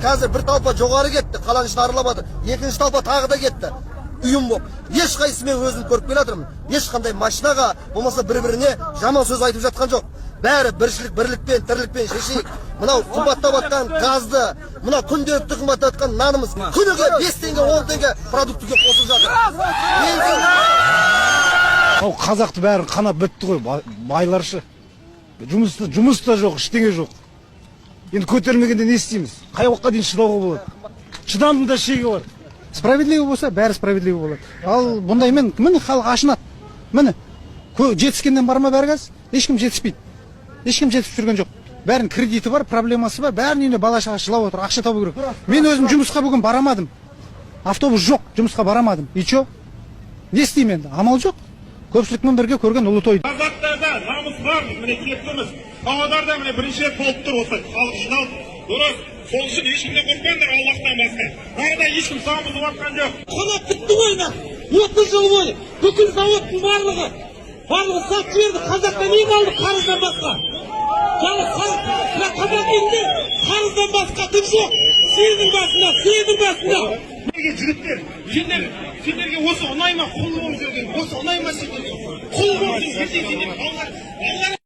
Қазір бір толпа жоғары кетті, қаланың ішін аралап жатыр. Екінші толпа тағы да кетті. Ұйым болып. Ешқайсысы, мен өзім көріп келе жатырмын. Ешқандай машинаға, болмаса бір біріне жаман сөз айтып жатқан жоқ. Бәрі біршілік, бірлікпен, тірлікпен шешейік. Мынау қымбаттап жатқан газды, мына күнделікті қымбаттап жатқан нанымыз, күніге 5 теңге, 10 теңге продуктіге қосып жатыр. Бензин. Мынау қазақты бәрін қанап бітті ғой, байларшы. Жұмыс та, жұмыс та жоқ, ештеңе жоқ. Енді көтермегенде не істейміз? Қай уақытқа дейін шыдауға болады? Шыдамдың да шегі бар. Справедливый болса, бәрі справедливый болады. Ал бұндаймен, міне, халық ашынады. Міне, жетіскеннен бар ма бәрі? Қазір ешкім жетіспейді, ешкім жетісіп жүрген жоқ. Бәрінің кредиті бар, проблемасы бар, бәрінің үйінде бала шаға жылап отыр. Ақша табу керек. Мен өзім жұмысқа бүгін барамадым, автобус жоқ, жұмысқа барамадым. И че, не істеймін енді? Амал жоқ, көпшілікпен бірге көрген ұлы той. Қазақтарда намыс бар, міне, келіп тұрмыз. Павлодарда, міне, бірінші рет болып тұр осы халық жиналып. Дұрыс, сол үшін ешкімнен қорықпаңдар, Аллахтан басқа. Тағы да ешкім заң бұзып жатқан жоқ. Қонақ бітті ғой. Мына 30 жыл бойы бүкіл заводтың барлығы сатып жіберді. Қазақта не қалды қарыздан басқа? Жалғыз мына қазақ елінде қарыздан басқа түк жоқ. Сиырдың басында, сиырдың басында. Неге, жігіттер, сендерге осы ұнай ма? Құл болып жүрген осы ұнай ма сендерге? Құл болып жүрген, ертең сендер балалар